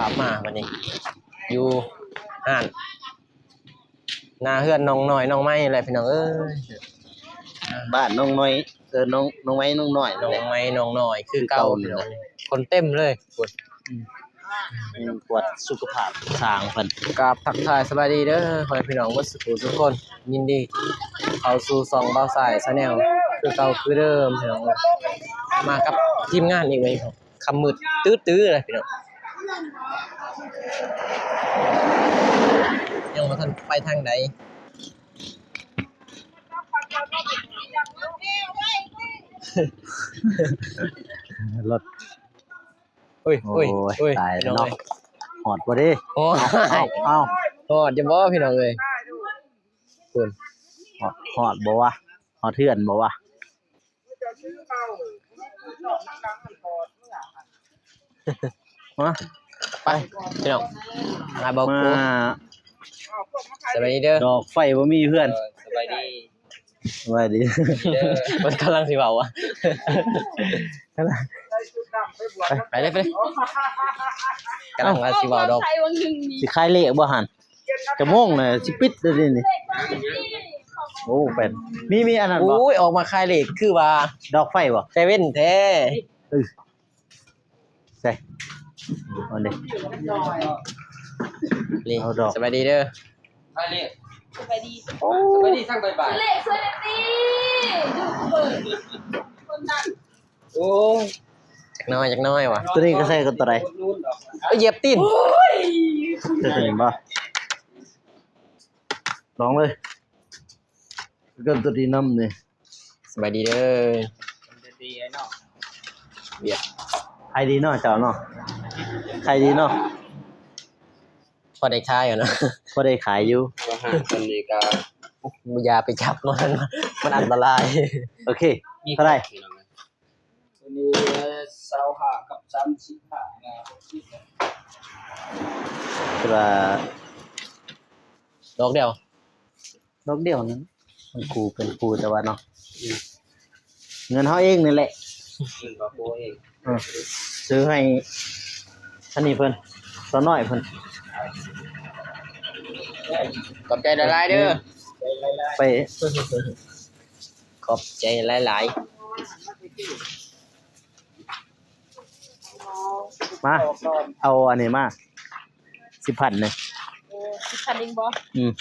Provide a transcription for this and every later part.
ກັບມາບັດນີ້ ຢູ່ຮ້ານ ໜ້າເຮືອນນ້ອງນ້ອຍນ້ອງໄມ້ແຫຼະພີ່ນ້ອງເອີຍ. ບ້ານນ້ອງນ້ອຍ ເອີ ນ້ອງ ນ້ອງໄມ້ນ້ອງນ້ອຍ ນ້ອງໄມ້ນ້ອງນ້ອຍຄືເກົ່າພີ່ນ້ອງ. ຄົນເຕັມເລີຍພຸ້ນ ອືມ ກວດສຸຂະພາບຊ້າງເພິ່ນ. ກາບທັກທາຍສະບາຍດີເດີພໍ່ແມ່ພີ່ນ້ອງເບິດສຸຜູ້ສຸຄົນ, ຍິນດີເຂົ້າສູ່ຊ່ອງບ່າວຊາຍ Channel ຄືເກົ່າຄືເດີມພີ່ນ້ອງ. ມາກັບທີມງານອີກແລ້ວ ຄ່ຳມືດຕື້ໆເລີຍພີ່ນ້ອງ, ຍັງບໍ່ທັນໄປທາງໃດ. ລົດ ໂອ້ຍ ໂອ້ຍ ໂອ້ຍ ໂອ້ຍ ຕາຍແລ້ວເນາະ. ພີ່ນ້ອງເອີຍ ຮອດບໍ່ເດ? ໂອ້ຍ ເອົ້າ ເອົ້າ ຮອດຢູ່ບໍ່ພີ່ນ້ອງເອີຍ? ພຸ້ນ ຮອດ ຮອດບໍ່ວະ? ຮອດເຮືອນບໍ່ວະ? ມາ ໄປ ພີ່ນ້ອງ ມາບອກ ມາ ສະບາຍດີເດີ. ດອກໄຟບໍ່ມີເຮືອນ. ເອີ ສະບາຍດີ ສະບາຍດີເດີ. ມັນກຳລັງຊິເວົ້າວ່າ ໄປ ໄປເລີຍ ໄປເລີຍ. ກຳລັງວ່າຊິເວົ້າດອກ ຊິຂາຍເລກບໍ່ຫັ້ນ? ຈະໂມງແລ້ວ ຊິປິດແລ້ວນີ້. ໂອ້ ແປດ ມີ ມີອັນນັ້ນບໍ່? ໂອ້ຍ ອອກມາຂາຍເລກຄືວ່າ ດອກໄຟບໍ່? ແຕ່ເວັ້ນແທ້. ເອີ ໃສ່ ເອົາເດ້ ນີ້ ເອົາດອກ. ສະບາຍດີເດີ ຂາຍເລກ ສະບາຍດີ ໂອ້ ສະບາຍດີທັງບ່າຍໆ. ເລກຊ່ວຍແດ່ຕິ ຢູທູບເບີຄົນດັງ. ໂອ້ຍ ຈັກໜ້ອຍ ຈັກໜ້ອຍວ່າ. ຕົວນີ້ກໍໃສ່ກັບຕົວໃດ? ໂອ້ຍ ຢຽບຕີນ. ໂອ້ຍ ຕົວນີ້ບໍ່? ລອງເລີຍ ກັບຕົວນີ້ນຳນີ້. ສະບາຍດີເດີ ສະບາຍດີເນາະ. ວຽກ ຂາຍດີເນາະເຈົ້າເນາະ ຂາຍດີເນາະ. ພໍໄດ້ຂາຍຢູ່ເນາະ ພໍໄດ້ຂາຍຢູ່. ວ່າຫາກຄົນນີ້ກໍ ຢ່າໄປຈັບມັນ ມັນອັນຕະລາຍ. ໂອເຄ ເທົ່າໃດ? ຕົວນີ້ຊາວຫ້າກັບສາມສິບຫ້າ ແລ້ວ ຄືວ່າ ດອກດຽວ ດອກດຽວນັ້ນ ເປັນຄູ່ ເປັນຄູ່ ແຕ່ວ່າເນາະ ອືມ ເງິນເຮົາເອງນີ້ແຫຼະ ເງິນຂອງໂຕເອງ. ເອີ ຊື້ໃຫ້ອັນນີ້ເພິ່ນ ສາວນ້ອຍເພິ່ນ. ຂອບໃຈຫຼາຍໆເດີ ໄປ ຂອບໃຈຫຼາຍໆ. ມາ ເອົາອັນນີ້ມາ ສິບພັນນີ້. ເອີ ສິບພັນເອງບໍ່? ອືມ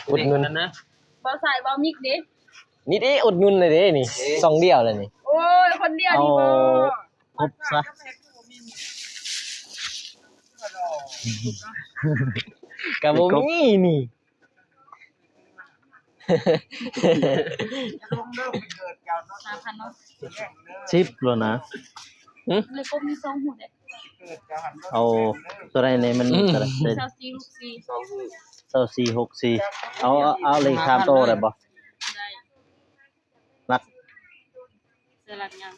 ອຸດໜູນນະ ບໍ່ໃສ່ບໍ່ມິກເດ້. ນີ້ເດ້ ອຸດໜູນເລີຍເດ້ນີ້ ຊ່ອງດຽວເລີຍນີ້. ໂອ້ຍ ຄົນດຽວນີ້ບໍ່? ເອົາຄົບຊະ ກະບໍ່ມີນີ້. ສາມພັນເນາະ ສິບແລ້ວນະ. ຫຶ ເລີຍກໍມີສອງຫູເດ້. ເອົາຕົວໃດແດ່? ມັນ ອືມ ເທົ່າໃດ? ຊາວສີ່ ຫົກສີ່ ຊາວສີ່ ຫົກສີ່. ເອົາ ເອົາ ເອົາເລກສາມໂຕໄດ້ບໍ່? ໄດ້. ຫຼັກ ໃສ່ຫຼັກຫຍັງ?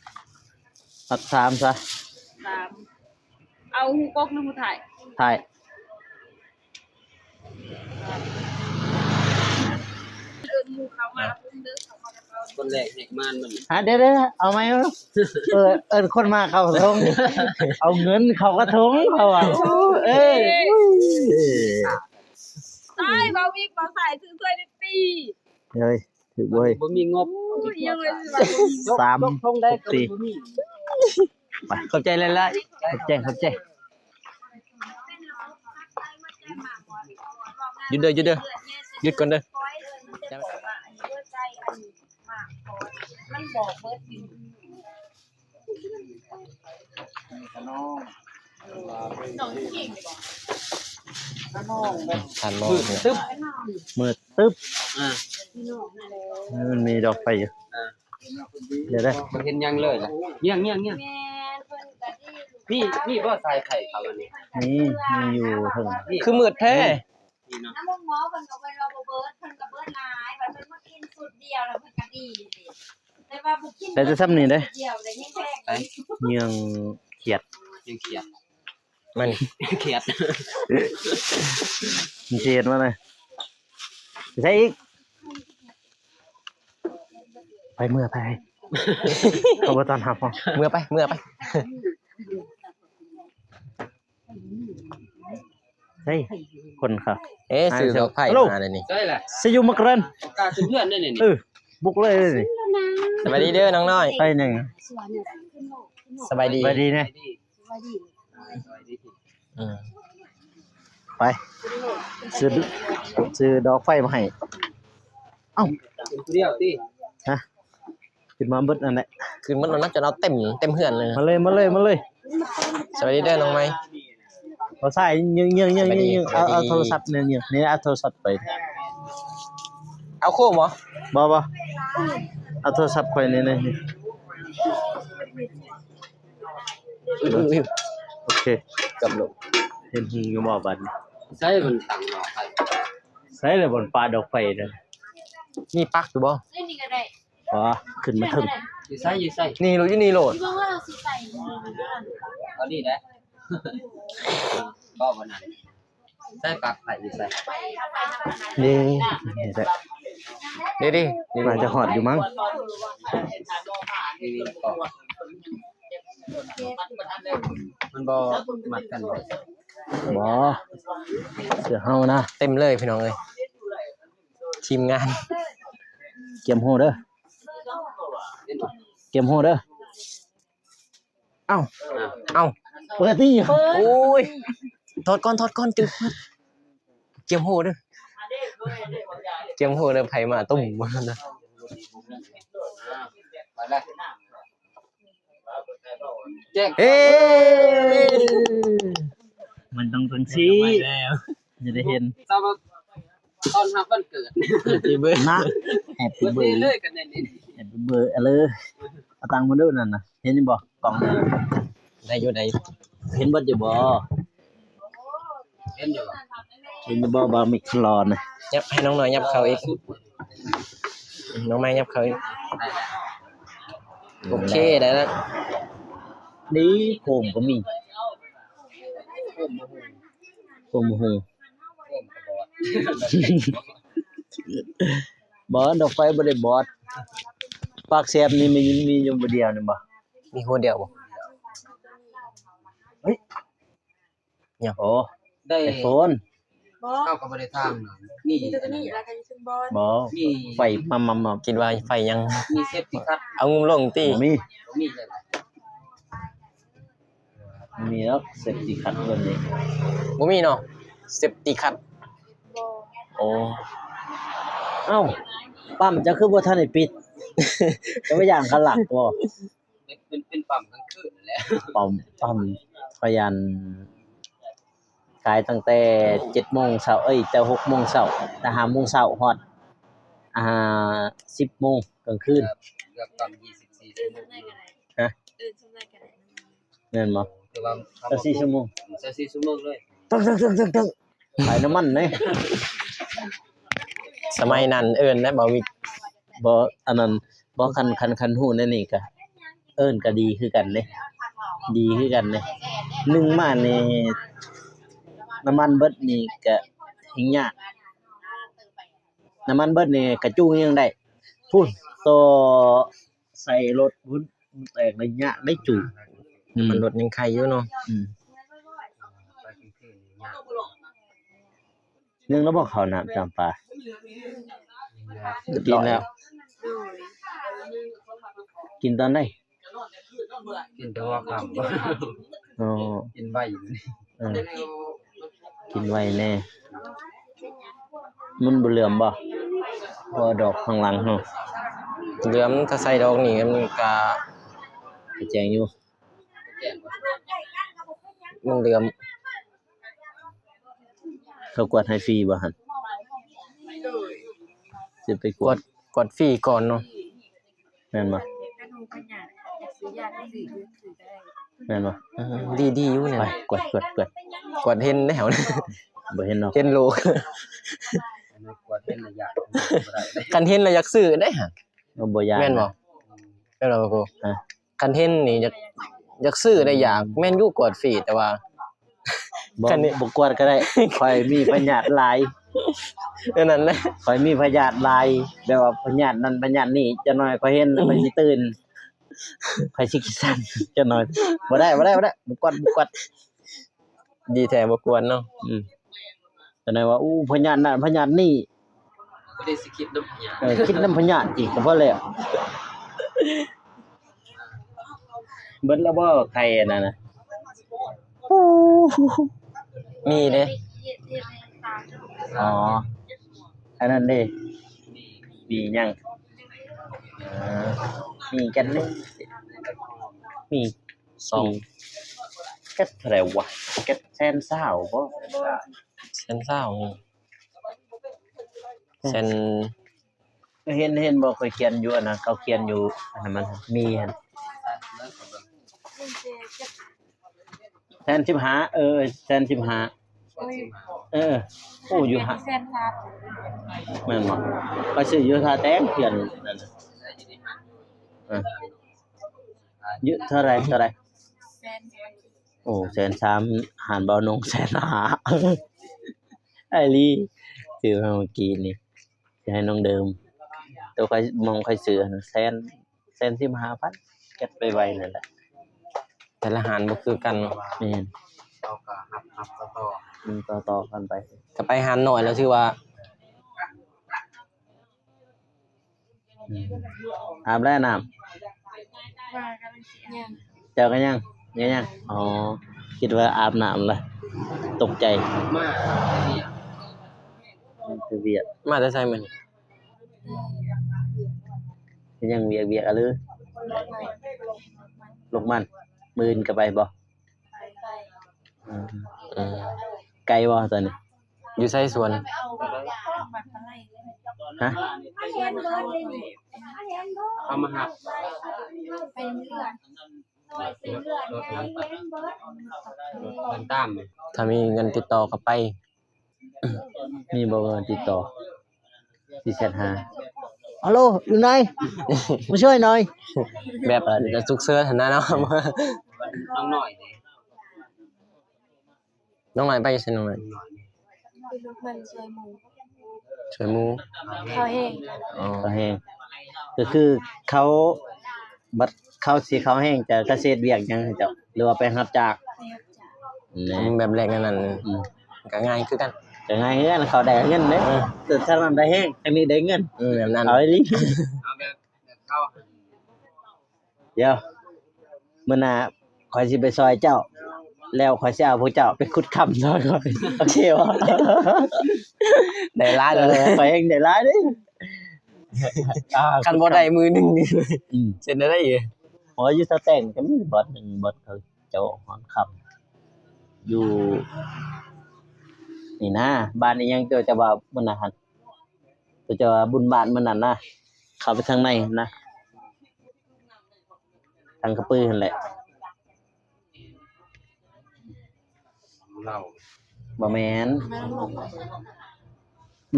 ຫຼັກສາມຊະ. ສາມ ເອົາຫູກອກຫຼືຫູທ້າຍ? ທ້າຍ. ເອີ້ນໝູ່ເຂົ້າມາເບິ່ງເດີ ເຂົ້າມານຳເຮົາ. ຄົນແລກແຫກມານມັນ ຫາ ດຽວໆ ເອົາໃໝ່ ເອີ ເອີ້ນຄົນມາເຂົ້າຖົງ ເອົາເງິນເຂົ້າກະຖົງ ເຂົາວ່າ. ໂອ້ ເອີຍ ຕາຍ ເບົາວິກ ເບົາສາຍ ຊື້ຊ່ວຍແດ່ຕິ. ເຮີ້ຍ ຖືກເວີຍ ບໍ່ມີງົບ. ໂອ້ຍ ຍັງເລີຍ ສາມ ຫົກສີ່. ໄປ ຂອບໃຈຫຼາຍໆ ຂອບໃຈ ຂອບໃຈ. ຢຸດເດີ ຢຸດເດີ ຢຸດກ່ອນເດີ. ມັນບອກເບິດຢູ່. ທ່ານມອງ ມືດຕຶບ ມືດຕຶບ. ອ່າ ມັນມີດອກໄຟຢູ່. ອ່າ ດຽວເດີ ບໍ່ເຫັນຫຍັງເລີຍລະ. ງຽງໆໆ ແມ່ນ ເພິ່ນກະດີ. ມີ ມີບໍ່ສາຍໄຟເຂົາອັນນີ້? ມີ ມີຢູ່ເທິງ. ຄືມືດແທ້. ນີ້ເນາະ ນ້ຳມັນງໍເພິ່ນກໍເພິ່ນວ່າບໍ່ເບິດ ເພິ່ນກໍເບິດຫຼາຍ ບັດເພິ່ນມາກິນຊຸດດຽວແລ້ວເພິ່ນກໍດີເດ້. ແຕ່ວ່າບໍ່ກິນ ໄດ້ແຕ່ຊ່ຳນີ້ເດ້ ດຽວແລ້ວຍັງແພງ. ໄປ ເຍືອງຂຽດ ເຍືອງຂຽດ ມັນຂຽດ ມັນຊິເຮັດມາເລີຍ. ໃສ່ອີກ ໄປ ເມືອໄປ ເຂົາບໍ່ຕ້ອນຮັບເຮົາ. ເມືອໄປ ເມືອໄປ. ໃສ ຄົນເຂົາ ເອ ຊື້ດອກໄຟມາແລ້ວນີ້ ໃສລະ ຊິຢູ່ມາກະຣັນ ກາຂຶ້ນເຮືອນເດ້ນີ້ ເອີ ບຸກເລີຍນີ້. ສະບາຍດີເດີນ້ອງນ້ອຍ ໄປໜຶ່ງ ສະບາຍດີ ສະບາຍດີແນ່ ອືມ ໄປ ຊື້ ຊື້ດອກໄຟມາໃຫ້. ເອົ້າ ຂຶ້ນຜູ້ດຽວຕິ ຮະ ຂຶ້ນມາເບິດນັ້ນແຫຼະ ຂຶ້ນໝົດແລ້ວນະ ຈົນເອົາເຕັມ ເຕັມເຮືອນເລີຍ ມາເລີຍ ມາເລີຍ ມາເລີຍ. ສະບາຍດີເດີນ້ອງໃໝ່ ບໍ່ໃສ່ ຍິງ ຍິງ ຍິງ ຍິງ ເອົາ ເອົາໂທລະສັບນີ້ ນີ້ ນີ້ ເອົາໂທລະສັບໄປ ເອົາໂຄມບໍ່? ບໍ່ ບໍ່ ເອົາໂທລະສັບຂ້ອຍນີ້ ນີ້ ໂອເຄ ກັບລົງ ເຫັນຫຸງຢູ່ບໍ່ບັດນີ້? ໃສ່ມັນຕັ້ງດອກໄຟ ໃສ່ແລ້ວບ່ອນປະດອກໄຟນະ ມີປັກຢູ່ບໍ່? ບໍ່ ຂຶ້ນມາເທິງ ຢູ່ໃສ ຢູ່ໃສ? ນີ້ໂລດ ຢູ່ນີ້ໂລດ ເອົານີ້ແຫຼະ ບໍ່ ບໍ່ນັ້ນ ໃສ່ປັກໄຟຢູ່ໃສ? ນີ້ ນີ້ແຫຼະ ນີ້ ນີ້ ນີ້ ໜ້າຈະຮອດຢູ່ມັ້ງ ນີ້ ນີ້ ມັນບໍ່ມັດກັນບໍ່? ບໍ່ ເສື້ອເຮົານະ ເຕັມເລີຍພີ່ນ້ອງເອີຍ ທີມງານ ກຽມໂຮເດີ ກຽມໂຮເດີ. ເອົ້າ ເອົ້າ ເປີດຕິ ໂອ້ຍ ຖອດກ່ອນ ຖອດກ່ອນ ຈຶ່ງ ກຽມໂຮເດີ ກຽມໂຮເດີ ໃຜມາຕຸ້ມ ເອີ ມັນຕ້ອງຈັ່ງຊີ້ ຈະໄດ້ເຫັນ ຕ້ອນຮັບວັນເກີດ Happy birthday ນະ Happy birthday ເລີຍກັນແນ່ນີ້ Happy birthday ເລີຍ ເອົາຕັ້ງມາດູນັ້ນນະ ເຫັນຢູ່ບໍ່? ກ້ອງ ໄດ້ຢູ່ ໄດ້ຢູ່ ເຫັນເບິດຢູ່ບໍ່? ເຫັນຢູ່ ເຫັນຢູ່ບໍ່? ບ່າວມິກສະຫຼອນນະ ຍັບ ໃຫ້ນ້ອງນ້ອຍຍັບເຂົ້າອີກ ນ້ອງໃໝ່ຍັບເຂົ້າອີກ ໂອເຄ ໄດ້ແລ້ວ ນີ້ໂຄມກໍມີ ໂຄມບໍ່ຮູ້ ໂຄມບໍ່ຮູ້ ໂຄມກໍບອດ ບໍ່ ດອກໄຟບໍ່ໄດ້ບອດ ປາກແຊບນີ້ມີ ມີຢູ່ຜູ້ດຽວນີ້ບໍ່? ມີຫົວດຽວບໍ່? ເຮີ້ຍ ຫຍັງ? ໂອ້ ໄດ້ ໄອໂຟນ ບໍ່ ເຮົາກໍບໍ່ໄດ້ຖາມ ນີ້ ມີແຕ່ຕົວນີ້ ແລ້ວກໍຢູ່ເທິງບ່ອນ ບໍ່ ມີ ໄຟມຳໆ ຄິດວ່າໄຟຫຍັງ ມີເຊບຕິຄັດ ເອົາງຸ້ມລົງຕິ ບໍ່ມີ ບໍ່ມີເລີຍ ບໍ່ມີດອກ ເຊບຕິຄັດເພິ່ນນີ້ ບໍ່ມີເນາະ ເຊບຕິຄັດ ບໍ່ ໂອ້ ເອົ້າ ປ້ຳເຈົ້າຄືບໍ່ທັນໄດ້ປິດ ເຈົ້າວ່າຢ້ານເຂົາລັກບໍ່? ເປັນ ເປັນປ້ຳກາງຄືນຫັ້ນແຫຼະ ປ້ຳ ປ້ຳ ຂ້ອຍຢ້ານຂາຍຕັ້ງແຕ່ເຈັດໂມງເຊົ້າ ເອີຍ ແຕ່ຫົກໂມງເຊົ້າ ແຕ່ຫ້າໂມງເຊົ້າຮອດ ອ່າ ສິບໂມງກາງຄືນ ເກືອບ ເກືອບປ້ຳຊາວສີ່ຊົ່ວໂມງ ຮະ ແມ່ນບໍ່? ແຕ່ວ່າ ຊາວສີ່ຊົ່ວໂມງ ຊາວສີ່ຊົ່ວໂມງເລີຍ ຕຶງໆໆໆ ຂາຍນ້ຳມັນເດ້ ສະໄໝນັ້ນເອີ້ນແລ້ວບໍ່ມີ ບໍ່ ອັນນັ້ນ ບໍ່ ຄັນ ຄັນ ຄັນຮູ້ແນວນີ້ກະເອີ້ນກະດີຄືກັນເດ້ ດີຄືກັນເດ້ ໜຶ່ງມານີ້ ນ້ຳມັນເບິດນີ້ກະແຮ່ງຍາກ ນ້ຳມັນເບິດນີ້ກະຈູງຍັງໄດ້ ພຸ້ນ ຕໍ່ໃສ່ລົດພຸ້ນ ແຕກໄດ້ຍາກໄດ້ຈູງ ນ້ຳມັນລົດຍັງໄຄຢູ່ເນາະ ອືມ ໜຶ່ງແລ້ວບໍ່ເຂົ້ານ້ຳຈຳປາ? ກິນແລ້ວ ໂດຍ ກິນຕອນໃດ? ກິນແຕ່ຫົວຄ່ຳ ອໍ ກິນໄວຢູ່ ເອີ ກິນໄວແດ່ ມັນບໍ່ເຫຼືອມບໍ່? ເພາະວ່າດອກຂ້າງຫຼັງເຮົາເຫຼືອມ ຖ້າໃສ່ດອກນີ້ມັນກະ ກະແຈ້ງຢູ່ ມັນເຫຼືອມ ເຂົາກວດໃຫ້ຟຣີບໍ່ຫັ້ນ? ຊິໄປກວດ ກວດ ກວດຟຣີກ່ອນເນາະ ແມ່ນບໍ່? ແມ່ນບໍ່? ເອີ ດີ ດີຢູ່ນີ້ ໄປ ກວດ ກວດ ກວດ ກວດເຫັນແລ້ວ ບໍ່ເຫັນເນາະ ເຫັນໂລກ ກວດເຫັນລະຢາກ ບໍ່ໄດ້ ຄັນເຫັນລະຢາກຊື້ເດ້ຫະ ບໍ່ຢ້ານ ແມ່ນບໍ່? ແມ່ນບໍ່? ຮະ? ຄັນເຫັນນີ້ຢາກ ຢາກຊື້ໄດ້ຢາກ ແມ່ນຢູ່ກວດຟຣີ ແຕ່ວ່າ ບໍ່ ຄັນນີ້ ບໍ່ກວດກໍໄດ້ ຂ້ອຍມີພະຍາດຫຼາຍ ເອີ ນັ້ນແຫຼະ ຂ້ອຍມີພະຍາດຫຼາຍ ແບບວ່າພະຍາດນັ້ນພະຍາດນີ້ ຈັກໜ້ອຍຂ້ອຍເຫັນ ຂ້ອຍຊິຕື່ນ ຂ້ອຍຊິຂີ້ສັ່ນ ຈັກໜ້ອຍ ບໍ່ໄດ້ ບໍ່ໄດ້ ບໍ່ໄດ້ ບໍ່ກວດ ບໍ່ກວດ ດີແທ້ບໍ່ກວດເນາະ ອືມ. ຈະໄດ້ວ່າ ໂອ້ ພະຍາດນັ້ນພະຍາດນີ້ ບໍ່ໄດ້ຊິຄິດນຳພະຍາດ ເອີ ຄິດນຳພະຍາດອີກກໍພໍແລ້ວ. ເບິດແລ້ວບໍ່ໄຂ່ອັນນັ້ນນະ? ມີເດ້. ອໍ ອັນນັ້ນເດ້ ມີຫຍັງ? ເອີ ມີກັນເດ້ ມີສອງ ແກັດເທົ່າໃດວະ? ແກັດແສນຊາວບໍ່? ແສນຊາວນີ້ ແສນ ເຫັນ ເຫັນບໍ່? ຂ້ອຍຂຽນຢູ່ອັນນັ້ນ ເຂົາຂຽນຢູ່ອັນນັ້ນ ມັນມີຫັ້ນ ແສນສິບຫ້າ ເອີ ແສນສິບຫ້າ ເອີ ໂອ້ ຢູ່ຫະ ແມ່ນບໍ່? ຂ້ອຍຊື້ຢູ່ທ່າແຕງ ຂຽນນັ້ນ ເອີ ຢູ່ເທົ່າໃດ ເທົ່າໃດ? ໂອ້ ແສນສາມ ຮ້ານບ່າວນົງ ແສນຫ້າ ອ້າຍລີ ຊື້ມາເມື່ອກີ້ນີ້ ຊິໃຫ້ນ້ອງເດີມ ໂຕຂ້ອຍ ໝ່ອງຂ້ອຍຊື້ຫັ້ນ ແສນ ແສນສິບຫ້າພັນ ເກັບໄປໄວ້ນັ້ນແຫຼະ. ແຕ່ລະຮ້ານບໍ່ຄືກັນເນາະ. ແມ່ນ ເຂົາກໍຮັບ ຮັບຕໍ່ໆ ມັນຕໍ່ໆກັນໄປ. ຖ້າໄປຮ້ານນ້ອຍແລ້ວຖືວ່າ ອືມ ອາບແລ້ວນ້ຳ? ວ່າກຳລັງຊິອາບ. ເຈົ້າກໍຍັງ? ຍັງ ຍັງ. ອໍ ຄິດວ່າອາບນ້ຳລະ ຕົກໃຈ. ມາແຕ່ວຽກ ມາແຕ່ວຽກ ມາແຕ່ໃສມື້ນີ້? ເຮັດຫຍັງວຽກ ວຽກອະລື? ລົກມັນ ມື້ອື່ນກໍໄປບໍ່? ໄປ ໄປ ອືມ ເອີ ໄກບໍ່ຕອນນີ້? ຢູ່ໃສສວນ? ຮະ? ເຂົາມາຮັບ ໄປເຮືອນ ເດີນຕາມ ຖ້າມີເງິນຕິດຕໍ່ກໍໄປ. ມີບໍ່ເບີຕິດຕໍ່? ຊິແຊັດຫາ ຮັລໂຫຼ ຢູ່ໃນ ມາຊ່ວຍໜ່ອຍ ແບບສຸກເສີນຫັ້ນນະເນາະ. ນ້ອງນ້ອຍເດ້ ນ້ອງນ້ອຍໄປໃສ? ນ້ອງນ້ອຍ ຄືລູກມັນຊ່ວຍໝູ່ ຊ່ວຍໝູ່ ເຂົາແຫ້ງ ອໍ ເຂົາແຫ້ງ ກໍຄືເຂົາ ບັດເຂົາຊິເຂົາແຫ້ງ ຈະ ເຂົາຊິເຮັດວຽກຫຍັງໃຫ້ເຈົ້າ ຫຼືວ່າໄປຮັບຈ້າງ? ໄປຮັບຈ້າງ ແບບແລກນັ້ນ ອືມ ກໍງ່າຍຄືກັນ ກໍງ່າຍຄືກັນ ເຂົາໄດ້ເງິນເດ້ ເອີ ແຕ່ທາງນັ້ນໄດ້ແຫ້ງ ທາງນີ້ໄດ້ເງິນ ອືມ ແບບນັ້ນ ເອົາອີ່ຫຼີ ເອົາແບບ ແບບເຂົາ ດຽວ ມື້ໜ້າຂ້ອຍຊິໄປຊ່ອຍເຈົ້າ ແລ້ວຂ້ອຍຊິເອົາພວກເຈົ້າໄປຂຸດຄຳຊ່ອຍຂ້ອຍ ໂອເຄບໍ່? ໄດ້ຫຼາຍແລ້ວ ເອີ ຂ້ອຍແຮ່ງໄດ້ຫຼາຍເດ້ ຄັນບໍ່ໄດ້ມື້ໜຶ່ງນີ້ ອືມ ເຮັດແນວໃດ? ໂອ້ຍ ຢູ່ສະແຕງກໍມີບ່ອນໜຶ່ງ ບ່ອນເຂົາເຈົ້າຮ້ອນຄຳ ຢູ່ນີ້ນະ ບ້ານອີ່ຫຍັງ ເຈົ້າຈະວ່າມື້ນັ້ນຫັ້ນ ເຂົາເຈົ້າວ່າບຸນບ້ານມື້ນັ້ນນະ ເຂົ້າໄປທາງໃນຫັ້ນນະ ທາງກະປືຫັ້ນແຫຼະ. ເຫຼົ້າ ບໍ່ແມ່ນ ບ້ານໜອງນົກ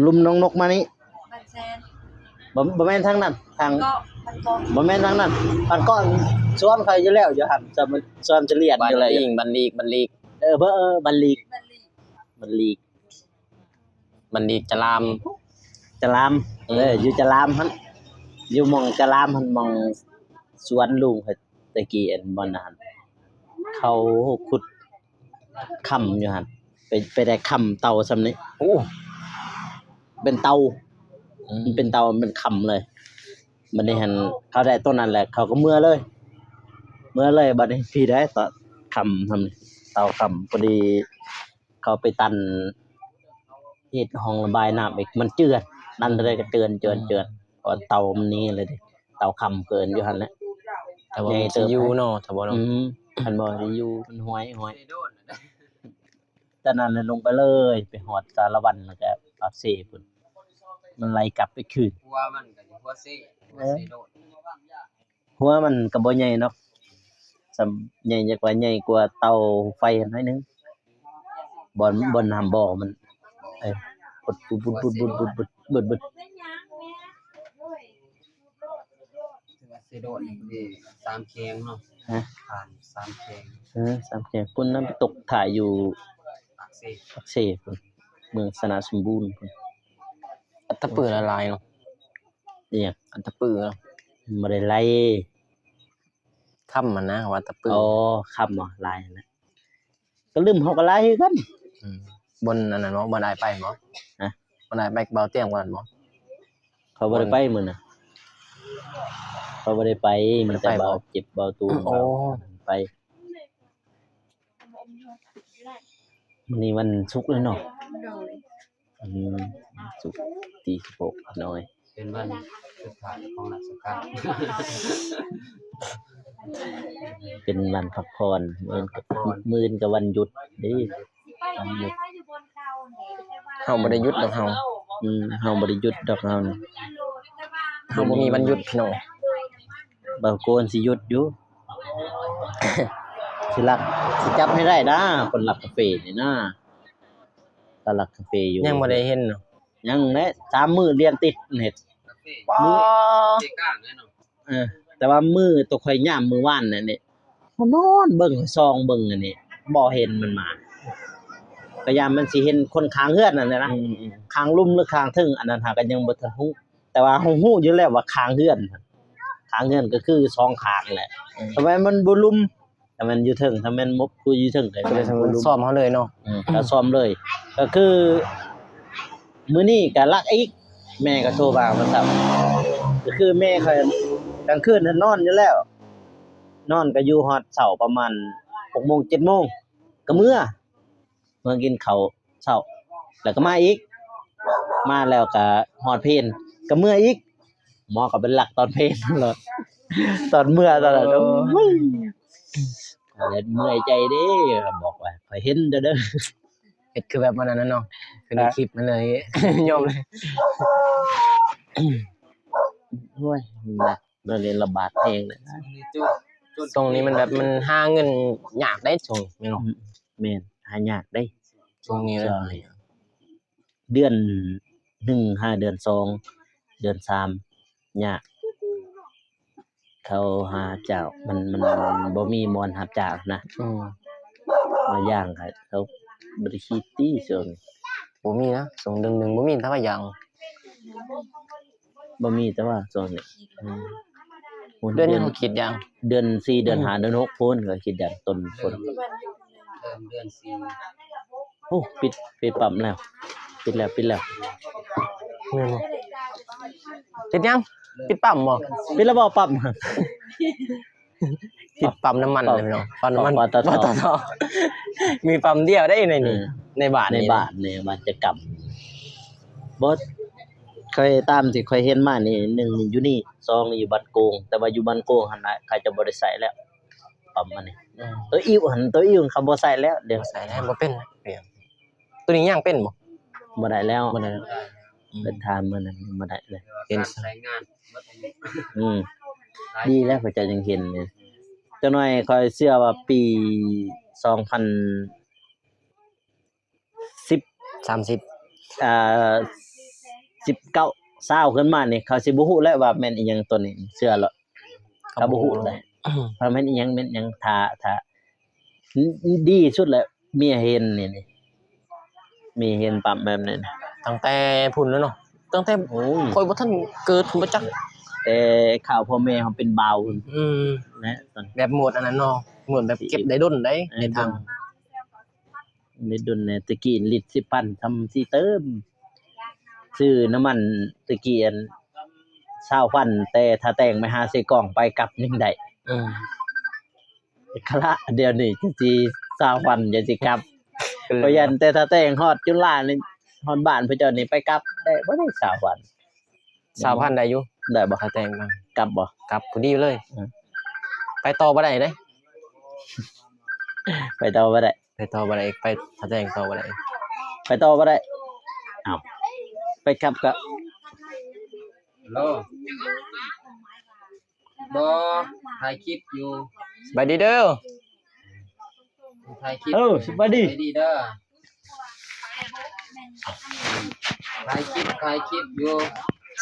ລຸ່ມໜອງນົກມານີ້ ບ້ານແຊນ ບໍ່ ບໍ່ແມ່ນທາງນັ້ນ ທາງ ບ້ານເກາະ ບ້ານເກາະ ບໍ່ແມ່ນທາງນັ້ນ ບ້ານເກາະ ສວນຂ້ອຍຢູ່ແລ້ວ ຢູ່ຫັ້ນ ສວນ ສວນຈະລຽນ ບ້ານລີກ ບ້ານລີກ ບ້ານລີກ ເອີ ເອີ ບ້ານລີກ ບ້ານລີກ ບ້ານລີກ. ບັນດີຈະລາມ ຈະລາມ ອືມ ເອີ ຢູ່ຈະລາມຫັ້ນ ຢູ່ໝ່ອງຈະລາມຫັ້ນ ໝ່ອງສວນລຸງຂ້ອຍແຕ່ກີ້ ອັນບ່ອນນັ້ນ ເຂົາຂຸດຄຳຢູ່ຫັ້ນ ໄປ ໄປໄດ້ຄຳເຕົ່າສ່ຳນີ້ ໂອ້ ເປັນເຕົ່າ ອືມ ມັນເປັນເຕົ່າ ມັນເປັນຄຳເລີຍ ບັດນີ້ຫັ້ນ ເຂົາໄດ້ໂຕນັ້ນແຫຼະ ເຂົາກໍເມືອເລີຍ ເມືອເລີຍ ບັດນີ້ພີ້ໄດ້ເຕົ່າຄຳສ່ຳນີ້ ເຕົ່າຄຳ ພໍດີ ເຂົາໄປຕັນ ເຮັດຮ່ອງລະບາຍນ້ຳອີກ ມັນເຈື່ອນ ຕັນເທົ່າໃດກໍເຈື່ອນ ເຈື່ອນ ອືມ ເຈື່ອນ ເພາະວ່າເຕົ່າມັນນີ້ແຫຼະເດ້ ເຕົ່າຄຳເກີນຢູ່ຫັ້ນແຫຼະ ຖ້າບໍ່ມີຊິຢູ່ເນາະ ຖ້າບໍ່ເນາະ ອືມ ຄັນບໍ່ຊິຢູ່ມັນຫ້ວຍ ຫ້ວຍ ຕອນນັ້ນລົງໄປເລີຍ ໄປຮອດສາລະວັນ ແລ້ວກໍປາກເຊພຸ້ນ ມັນໄຫຼກັບໄປຄືນ ຫົວມັນກໍຢູ່ຫົວເຊ ຫົວເຊໂດດ ເອີ ຫົວມັນກໍບໍ່ໃຫຍ່ເນາະ ສ່ຳໃຫຍ່ ຢາກວ່າໃຫຍ່ກວ່າເຕົ່າໄຟໜ້ອຍໜຶ່ງ ບ່ອນ ບ່ອນນ້ຳບໍ່ມັນ ເອີ ປຸດ ປຸດ ປຸດ ປຸດ ປຸດ ປຸດ ປຶດ ປຶດ ປຶດ ປຶດ ປຶດ ຖືວ່າເຊໂດດນີ້ເດ້ ສາມແຂວງເນາະ ຮະ ຜ່ານສາມແຂວງ ເອີ ສາມແຂວງ ພຸ້ນນະ ໄປຕົກທ້າຍຢູ່ປາກເຊ ປາກເຊພຸ້ນ ເມືອງຊະນະສົມບູນພຸ້ນ ອັດຕະປືຫຼາຍເນາະ ອີຫຍັງ ອັດຕະປືເນາະ ບໍ່ໄດ້ໄລ່ ຄຳຫັ້ນນະ ວ່າຕະປື ອໍ ຄຳບໍ່ ຫຼາຍຫັ້ນນະ ກະລຶມເຮົາກະຫຼາຍຄືກັນ ອືມ ບ່ອນອັນນັ້ນບໍ່? ບ່ອນອ້າຍໄປບໍ່? ຮະ? ບ່ອນອ້າຍໄປກັບບ່າວຕຽງບ່ອນນັ້ນບໍ່? ເຂົາບໍ່ໄດ້ໄປມື້ນັ້ນ ເຂົາບໍ່ໄດ້ໄປ ມີແຕ່ບ່າວເຈັບບ່າວຕູນ ໂອ້ ໄປ. ມື້ນີ້ວັນສຸກແລ້ວເນາະ. ໂດຍ. ອືມ ສຸກທີສິບຫົກ ນ້ອຍ ເປັນວັນສຸດທ້າຍຂອງລາຊະການ ເປັນວັນພັກຜ່ອນ ມື້ອື່ນກໍ ມື້ອື່ນກໍວັນຢຸດເດ້ ວັນຢຸດ. ເຮົາບໍ່ໄດ້ຢຸດດອກເຮົາ ອືມ ເຮົາບໍ່ໄດ້ຢຸດດອກເຮົານີ້ ເຮົາບໍ່ມີວັນຢຸດພີ່ນ້ອງ. ບ່າວໂກນຊິຢຸດຢູ່ ຊິລັກ ຊິຈັບໃຫ້ໄດ້ນາ ຄົນລັກກາເຟນີ້ນາ ລາວລັກກາເຟຢູ່ ຍັງບໍ່ໄດ້ເຫັນເນາະ. ຍັງແຫຼະ ສາມມື້ລຽນຕິດເຮັດ ມື້ ເອີ ແຕ່ວ່າມື້ໂຕຂ້ອຍຍາມມື້ວານນັ້ນນີ້ ຂ້ອຍນອນເບິ່ງ ສ່ອງເບິ່ງອັນນີ້ ບໍ່ເຫັນມັນມາ ກໍຢ້ານມັນຊິເຫັນຄົນຂ້າງເຮືອນນັ້ນແຫຼະນະ ອືມໆ ຂ້າງລຸ່ມ ຫຼື ຂ້າງເທິງ ອັນນັ້ນຫາກໍຍັງບໍ່ທັນຮູ້ ແຕ່ວ່າເຮົາຮູ້ຢູ່ແລ້ວວ່າຂ້າງເຮືອນ ຂ້າງເຮືອນກໍຄືສອງຂ້າງແຫຼະ ອືມ ແຕ່ວ່າມັນບໍ່ລຸ່ມ ຖ້າແມ່ນຢູ່ເທິງ ຖ້າແມ່ນບໍ່ ຜູ້ຢູ່ເທິງກໍແມ່ນບໍ່ຫຼຸມ ຊ້ອມເຮົາເລີຍເນາະ ອືມ ກໍຊ້ອມເລີຍ ກໍຄືມື້ນີ້ກໍລັກອີກ ແມ່ກໍໂທມາມື້ເຊົ້າ ກໍຄືແມ່ຂ້ອຍກາງຄືນນອນຢູ່ແລ້ວ ນອນກໍຢູ່ຮອດເຊົ້າປະມານຫົກໂມງ ເຈັດໂມງ ກໍເມືອ ເມືອກິນເຂົ້າເຊົ້າ ແລ້ວກໍມາອີກ ມາແລ້ວກໍຮອດເພນ ກໍເມືອອີກ ໝໍກໍໄປລັກຕອນເພນໂລດ ຕອນເມືອຕອນນັ້ນ ໂອ້ຍ ເມື່ອຍໃຈເດ້ ບອກວ່າຂ້ອຍເຫັນເດີ ເຮັດຄືແບບອັນນັ້ນເນາະ ຄືໃນຄລິບມັນເລີຍ ຍອມເລີຍ ໂອ້ຍ ໜັກ ດຽວນີ້ລະບາດແຮງເລີຍ ຊ່ວງນີ້ມັນແບບມັນຫາເງິນຍາກເດ້ ຊ່ວງນີ້ແມ່ນບໍ່? ອືມ ແມ່ນ ຫາຍາກເດ້ ຊ່ວງນີ້ ເດືອນໜຶ່ງຫາເດືອນສອງ ເດືອນສາມ ຍາກ ເຂົາຫາເຈົ້າ ມັນ ມັນບໍ່ມີບ່ອນຮັບຈ້າງນະ ອືມ ບາງຢ່າງກໍເຂົາບໍ່ໄດ້ຄິດຕິ ຊ່ວງນີ້ ບໍ່ມີນະ ຊ່ວງເດືອນໜຶ່ງບໍ່ມີ ຖ້າວ່າຢ່າງ ບໍ່ມີ ແຕ່ວ່າຊ່ວງນີ້ ອືມ ເດືອນນີ້ເຮົາຄິດຢ່າງ ເດືອນສີ່ ເດືອນຫ້າ ເດືອນຫົກພຸ້ນ ກໍຄິດຢ່າງຕົ້ນພຸ້ນ ເລີ່ມເດືອນສີ່ ໂອ້ ປິດ ປິດປ້ຳແລ້ວ ປິດແລ້ວ ປິດແລ້ວ ແມ່ນບໍ່? ປິດຫຍັງ? ປິດປ້ຳບໍ່? ປິດແລ້ວບໍ່ປ້ຳ? ຕິດປ້ຳນ້ຳມັນ ປ້ຳ ເລີຍພີ່ນ້ອງ ປ້ຳນ້ຳມັນ ປ້ຳ ປຕທ ປຕທ ມີປ້ຳດຽວໄດ໋ໃນນີ້ ເອີ ໃນບ້ານ ໃນ ນີ້ ບ້ານນີ້ ບ້ານຈະກຳ ບໍ່ ຂ້ອຍຕາມທີ່ຂ້ອຍເຫັນມານີ້ ໜຶ່ງຢູ່ນີ້ ສອງຢູ່ບ້ານໂກງ ແຕ່ວ່າຢູ່ບ້ານໂກງຫັ້ນນະ ເຂົາເຈົ້າບໍ່ໄດ້ໃຊ້ແລ້ວ ປ້ຳອັນນີ້ ອືມ ໂຕອິ້ວຫັ້ນ ໂຕອິ້ວເຂົາບໍ່ໃຊ້ແລ້ວ ດຽວ ບໍ່ໃຊ້ແລ້ວ ບໍ່ເປັນ ໂຕນີ້ຍ່າງເປັນບໍ່? ບໍ່ໄດ້ແລ້ວ ບໍ່ໄດ້ແລ້ວ ອືມ ໄປຖາມມື້ນັ້ນບໍ່ໄດ້ເລີຍ ເຫັນ ການໃຊ້ງານ ອືມ ດີແລ້ວເຂົາເຈົ້າຍັງເຫັນນີ້ ຈັກໜ້ອຍຂ້ອຍເຊື່ອວ່າປີສອງພັນສິບ ສາມສິບ ອ່າ ສິບເກົ້າ ຊາວຂຶ້ນມານີ້ ເຂົາຊິບໍ່ຮູ້ແລ້ວວ່າແມ່ນອີ່ຫຍັງໂຕນີ້ ເຊື່ອໂລດ ເຂົາບໍ່ຮູ້ເລີຍ ວ່າແມ່ນອີ່ຫຍັງ ແມ່ນຫຍັງ ຖ້າ ຖ້າ ດີສຸດແຫຼະ ເມຍເຫັນນີ້ ເມຍເຫັນປ້ຳແບບນີ້ ຕັ້ງແຕ່ພຸ້ນແລ້ວເນາະ ຕັ້ງແຕ່ ໂອ້ຍ ຂ້ອຍບໍ່ທັນເກີດພຸ້ນ ບໍ່ຈັກ ແຕ່ຄາວພໍ່ແມ່ເຮົາເປັນບ່າວພຸ້ນ ອືມ ນະ ແບບໂໝດອັນນັ້ນເນາະ ໂໝດແບບເກັບໄດ້ດົນໄດ໋ ເອີ ໃນຖັງ ໄດ້ດົນແດ່ ແຕ່ກີ້ລິດສິບພັນ ທຳຊິເຕີມ ຊື້ນ້ຳມັນແຕ່ກີ້ ອັນ ຊາວພັນ ແຕ່ຖ້າແຕ່ງໄປຫາເຊກອງ ໄປກັບຍັງໄດ້ ອືມ ຄະລະ ດຽວນີ້ຈະຊິຊາວພັນ ຈະຊິກັບ ເອີ ກໍຢ້ານແຕ່ຖ້າແຕ່ງຮອດຈຸລານີ້ ຮອດບ້ານພະເຈົ້ານີ້ ໄປກັບໄດ້ບໍ່ໄດ້ຊາວພັນ ຊາວພັນໄດ້ຢູ່ ໄດ້ບໍ່? ຖ້າແຕ່ງກັບບໍ່? ກັບພໍດີເລີຍ ອືມ ໄປຕໍ່ບໍ່ໄດ້ເດ້ ໄປຕໍ່ບໍ່ໄດ້ ໄປຕໍ່ບໍ່ໄດ້ ໄປ ຖ້າແຕ່ງຕໍ່ບໍ່ໄດ້ ໄປຕໍ່ບໍ່ໄດ້ ເອົ້າ ໄປກັບກໍ ໂລ ບໍ່ ຖ່າຍຄລິບຢູ່ ສະບາຍດີເດີ ຖ່າຍຄລິບ ເອີ ສະບາຍດີ ສະບາຍດີເດີ ຖ່າຍຄລິບ ຖ່າຍຄລິບຢູ່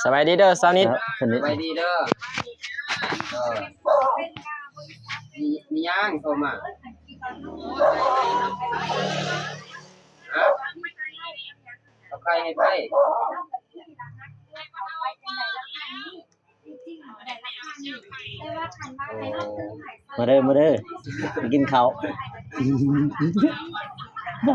ສະບາຍດີເດີ ສາວນິດ ສະບາຍດີເດີ ເອີ ມີ ມີຫຍັງໂທມາ ຮະ ເອົາໄຂ່ໃຫ້ໄປ ມາເດີ ມາເດີ ໄປກິນເຂົ້າ. ມ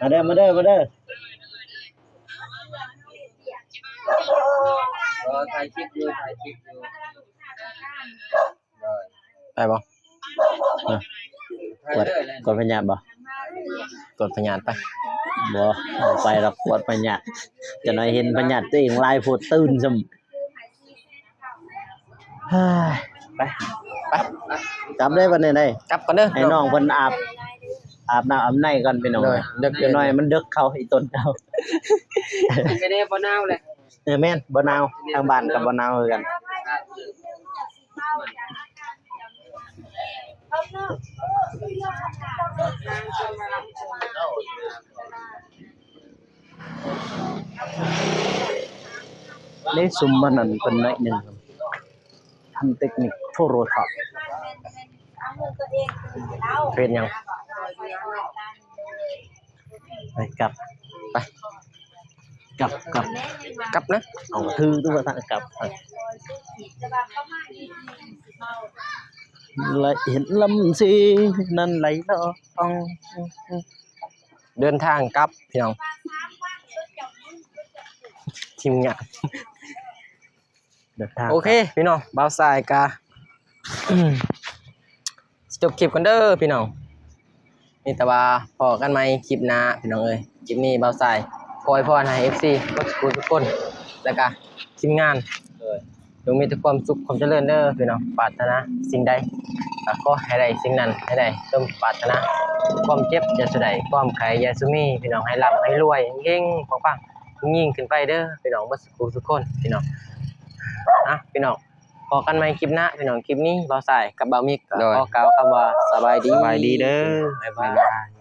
າເດີ ມາເດີ ມາເດີ. ອໍ ຖ່າຍຄລິບຢູ່ ຖ່າຍຄລິບຢູ່. ໄດ້ບໍ່? ກວດ ກວດພະຍາດບໍ່? ກວດພະຍາດໄປ. ບໍ່ ບໍ່ໄປດອກ ກວດພະຍາດ. ຈັກໜ້ອຍເຫັນພະຍາດຕົວເອງຫຼາຍໂພດ ຕື່ນຊ້ຳ. ເຮີ້ຍ ໄປ ໄປ ກັບເດີບັດນີ້ເດີ. ກັບກ່ອນເດີ ໃຫ້ນ້ອງເພິ່ນອາບ ອາບນ້ຳອາບໃນກ່ອນພີ່ນ້ອງ. ໂດຍ ເດິກ ຈັກໜ້ອຍມັນເດິກ ເຂົາອີ່ຕົນເຂົາ. ກະແນວບໍ່ໜາວແຫຼະ. ເອີ ແມ່ນ ບໍ່ໜາວ ທາງບ້ານກໍບໍ່ໜາວຄືກັນ. ເລະ ຊຸມມັນນັ້ນເພິ່ນໜ້ອຍໜຶ່ງ ທຳເຕັກນິກໂທໂຣທັດ. ເຮັດຫຍັງ? ໄປກັບ ໄປ ກັບ ກັບ ກັບນະ. ເອົາ ຖືຕົວທາງກັບ ໄຫຼເຫັນລຳຊີນັ້ນໄຫຼນອງ. ເດີນທາງກັບພີ່ນ້ອງ ທີມງານ. ໂອເຄພີ່ນ້ອງ ບ່າວຊາຍກະ ຊິຈົບຄລິບກ່ອນເດີພີ່ນ້ອງ. ມີແຕ່ວ່າພໍ້ກັນໃໝ່ຄລິບໜ້າພີ່ນ້ອງເອີຍ. ຄລິບນີ້ບ່າວຊາຍຂໍອວຍພອນໃຫ້ເອັຟຊີເບິດທຸກຄົນ ແລ້ວກະທີມງານ ຈົ່ງມີແຕ່ຄວາມສຸກຄວາມຈະເລີນເດີພີ່ນ້ອງ. ປາດຖະໜາສິ່ງໃດກໍຂໍໃຫ້ໄດ້ສິ່ງນັ້ນ ໃຫ້ໄດ້ສົມປາດຖະໜາ. ຄວາມເຈັບຢ່າສູ່ໄດ້ ຄວາມໄຂ້ຢ່າສູ່ມີພີ່ນ້ອງ. ໃຫ້ລ່ຳໃຫ້ລວຍ ເຮັງໆ ປັງໆ ຍິ່ງໆຂຶ້ນໄປເດີພີ່ນ້ອງ ເບິດ ທຸກໆຄົນພີ່ນ້ອງ. ອ່ະ ພີ່ນ້ອງ ພໍ້ກັນໃໝ່ຄລິບໜ້າພີ່ນ້ອງ. ຄລິບນີ້ບ່າວຊາຍກັບບ່າວມິກກໍ ໂດຍ ຂໍກ່າວຄຳວ່າສະບາຍດີ ສະບາຍດີເດີ ບາຍບາຍ ບາຍບາຍ.